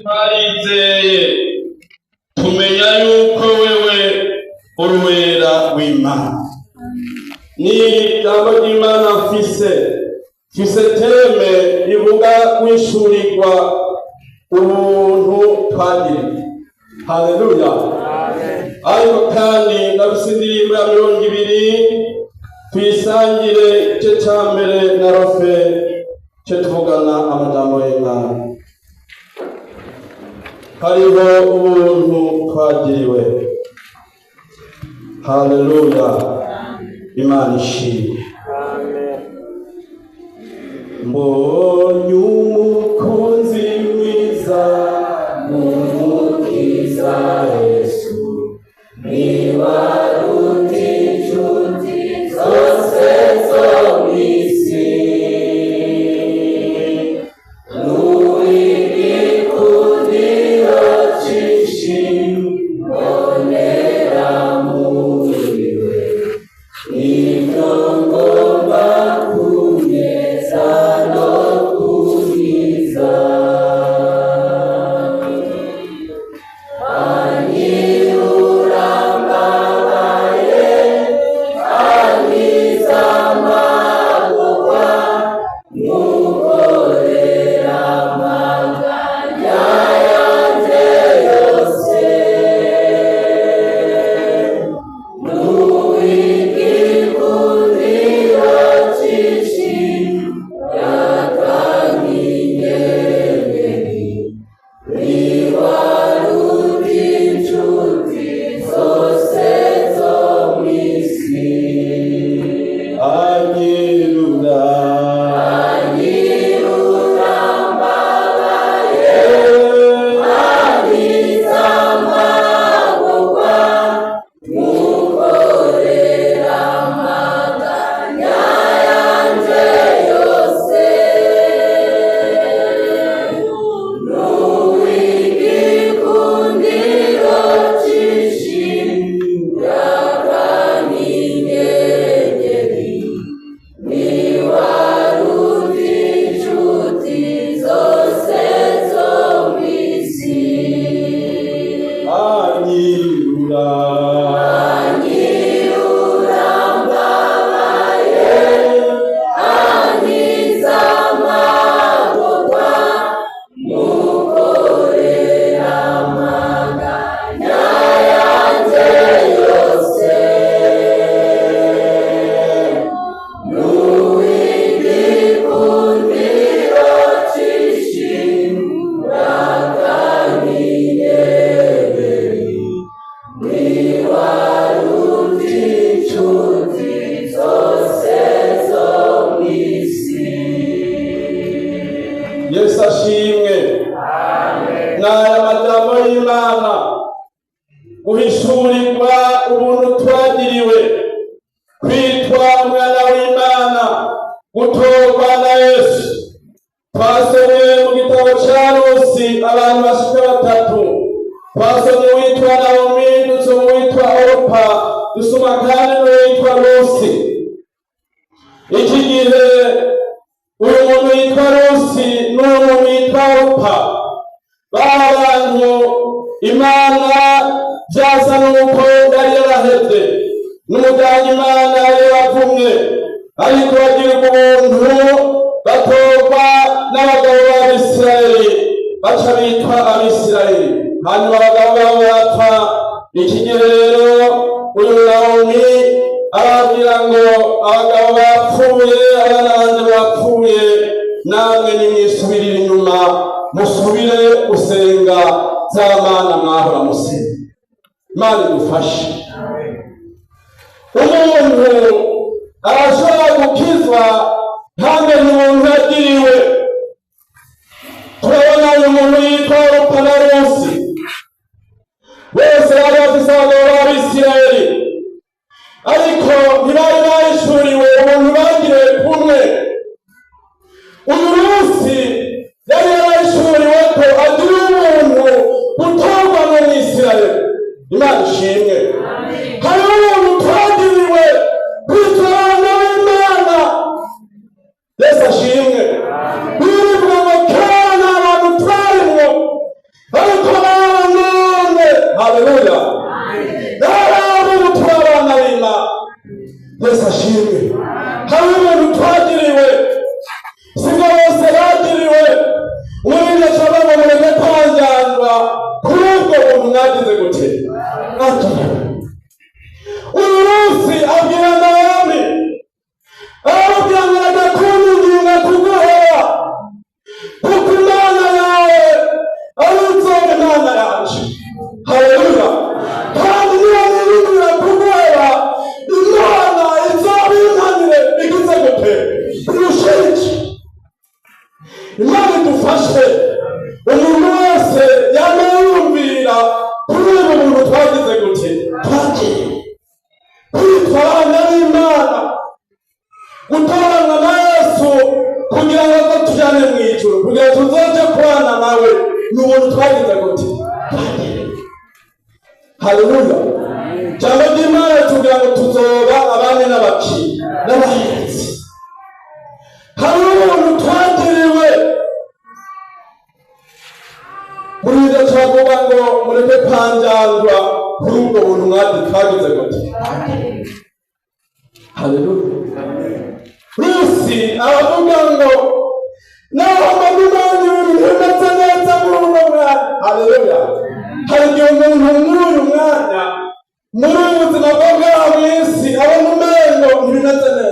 Twarizeye tumenya yuko wewe uri uwera w'Imana. Ni ijambo ry'Imana mfise thème rivuga guhishurirwa ubuntu twagiriwe. Haleluya! Ariko kandi ndafise indirimbo ya 20, tuyisangire igice ca mbere na refrain, ce tuvugana amajambo y'Imana. Hariho ubuntu twagiriwe. Haleluya! Imana ishimwe. Mbonye umukunzi mwiza, Umukiza Yesu, nibaruta inshuti zose zo mw'isi, n'uw'igikundiro cinshi mbonera muri we, nibyo ngomba kuneza no kunkiza. Anyirura mbabaye, ankiza amagorwa, mukorera amaganya yanje yose, n'uw'igikundiro cinshi yakanyenyeri, nibaruta inshuti zose zo mw'isi. Anyirura. Anyirura mbabaye, ankiza amagorwa, mukorera amaganya yanje yose, n'uw'igikundiro cinshi yakanyenyeri, nibaruta inshuti zose zo mw'isi. Anyirura. Anyirura mbabaye, ankiza amagorwa, mukorera amaganya yanje yose, n'uw'igikundiro cinshi yakanyenyeri, nibaruta inshuti zose zo mw'isi. Yesu ashimwe. N'aya majambo y'Imana, guhishurirwa ubuntu twagiriwe, kwitwa umwana w'Imana, gutorwa na Yesu. Twasomye mu gitabo ca Rusi abantu bashika batatu. Twasomye uwitwa Nawomi, dusoma uwitwa Orupa, dusoma kandi n'uwitwa Rusi. Iki gihe uyu muntu yitwa Rusi n'uyu muntu yitwa Orupa, ba bantu Imana byasa n'uko yari yarahevye, n'umuryango Imana yari yaravumye, ariko bagirirwa ubuntu, batorwa n'abagabo b'Abisirayeli, baca bitwa Abisirayeli. Hanyuma abagabo babo bapfa. Iki gihe rero uyu Nawomi arababwira ngo: "Abagabo bapfuye, abana banje bapfuye, namwe nimwisubirire inyuma, musubire gusenga za mana mwahora musenga." Imana idufashe. Umuntu arashobora gukizwa ntamenye ubuntu yagiriwe. Turabona uyu muntu yitwa Orupa na Rusi, bose bari bafise abagabo b'Abisirayeli, ariko ntibari bahishuriwe ubuntu bagiriwe kumwe. Uyu Rusi yari yarahishuriwe ko agira ubuntu gutorwa n'Umwisirayeli. Imana ishimwe. Hariho ubuntu twagiriwe, kwitwa abana b'Imana. Yesu ashimwe. Bibiliya ivuga ngo kera nta bantu twarimwo. mwagize gute mwagiriwe. Uyu munsi abwira Nawomi, aramubwira ngo reka kunyinginga kuguheba, kuko Imana yawe ari inzoga Imana yanje. Haleluya! Kandi niba niringira kuguheba, Imana izobimpanire igize gute irushije. Imana idufashe, umuntu wese yama yumvira kuri ubu buntu twagize gute twagiye kwitwa abana b'Imana, gutoranywa na Yesu kugira ngo aze tujyane mu ijuru, kugira ngo tuzoje kubana nawe, ni ubuntu twagize gute twagiye. Haleluya! Ijambo ry'Imana ritubwira ngo tuzoba abami n'abaki n'abaherezi. Hari ubuntu twagiriwe. Muri ibyo turavuga ngo mureke kwanjangwa kuri ubwo buntu twagize gute. Haleluya! Rusi aravuga ngo naho mbona Imana ibintu bimeze neza muri uno mwanya. Haleluya! Hari igihe umuntu muri uyu mwanya, muri ubu buzima bwo bwaha mu isi, abona umengo ntibimeze neza,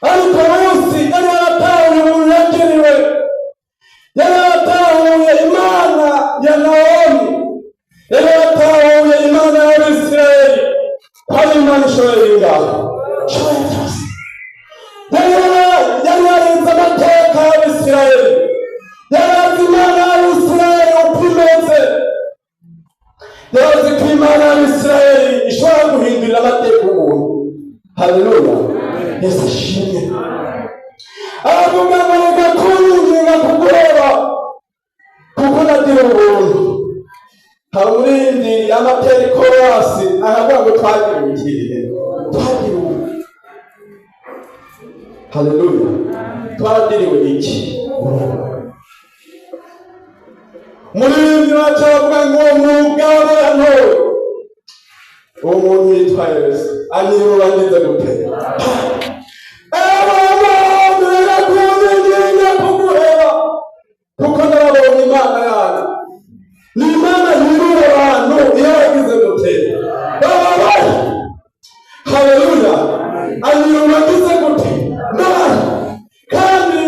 ariko Rusi yari yaratahuye ubuntu yagiriwe, yari yaratahuye Imana ya Nawomi, yari yaratahuye Imana y'Abisirayeli, ko ari Imana ishoboye ingaho, ishoboye byose. Yari yarinze amateka y'Abisirayeli, yari azi Imana y'Abisirayeli uko imeze, yari azi ko Imana y'Abisirayeli ishobora guhindurira amateka umuntu. Haleluya! Yesu ashimwe. Aravuga ngo reka kunyinginga kuguheba, kuko nagira ubuntu. Hari umurindi amatera ikorasi aravuga ngo twagiriwe ikihe? Twagiriwe ubuntu. Haleluya! Twaragiriwe iki? Umuririmbyi wacu aravuga ngo uwo mugabo yantowe, uwo muntu yitwa Yesu, anyirura ngize gute? Ewe kunyinginga kuguheba, kuko narabonye Imana yanyu. Ni Imana yirura abantu iyo bagize gute? Bababaye. Haleluya! Anyirura ngize gute? Nabi. Kandi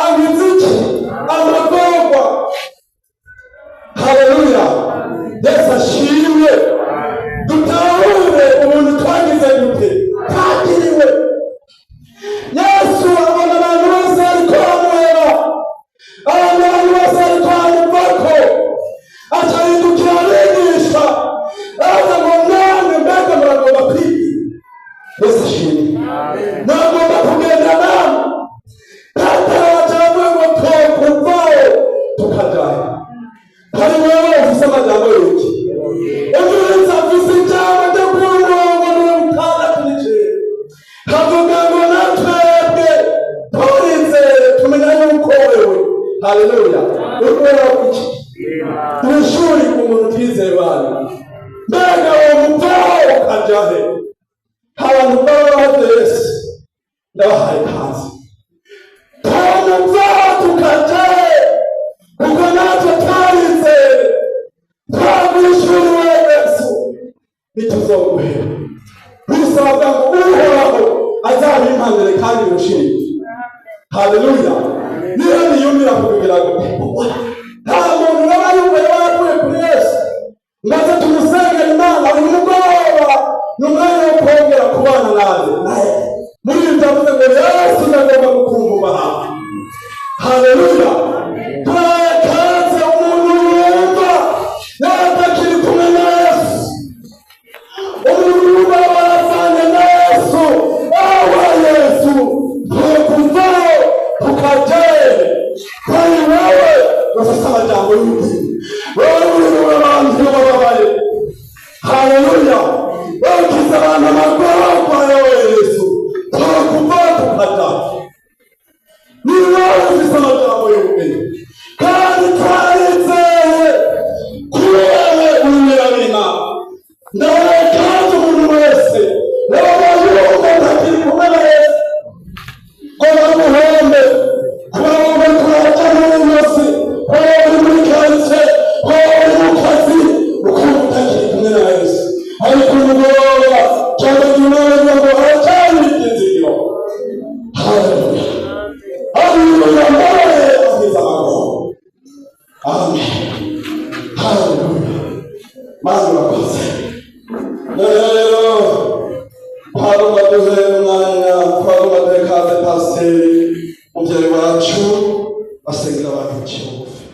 angize iki? Amagorwa. Haleluya! Yesu ashimwe. Dutahure ubuntu twagize gute? Twagiriwe. Yesu abona abantu bose bariko bamuheba, abona abantu bose bariko bamuvako, acahindukira abigisha, aravuga ngo namwe mbega muragomba kwiga. Yesu ashimwe. Muragomba kugenda namwe. Petero aca aravuga ngo twokuvaho tukajayo. Hari wewe ufise amajambo y'iki? Umviriza, afise ijambo ryo kuri 69. Havuga ngo natwebwe turizeye tumenya yuko wewe, haleluya, urikubona iki? Mw'ishuri umuntu twizeye bana, mbega uwo muvaho ukaja he? Abantu baba baje Yesu, ndabahaye ikaze. Twamuvaho tukaja he? Kuko natwe twarizeye, twagwishuriwe Yesu, ntituzoguhera. Bisabwa ngo Uhoraho azabimpanire kandi birushirire. Haleluya! Niyo niyumvira kugira gute? Nta muntu yaba yumva yaba yavuye kuri Yesu ngo aze tumusengere Imana. Uyu mugoroba ni umwanya wo kongera kubana nawe naye. Muri ibyo avuze ngo Yesu ndagomba gukunguma hafi. Haleluya! Turaye kaze umuntu yumva yaba atakiri kumwe na Yesu, umuntu yumva yaba yaravanye na Yesu, awa Yesu tukuvaho tukajaye, kuri wowe ufise amajambo y'ubugingo, wowe ururura abantu iyo bababaye. Haleluya! Wowe ukiza abantu amagorwa yawe Yesu. Amen. Haleluya. Mana, urakoze. None rero twagomba duhe umwanya, twagomba duhe kaze pasiteri mubyeyi wacu asengera abantu buciye bugufi.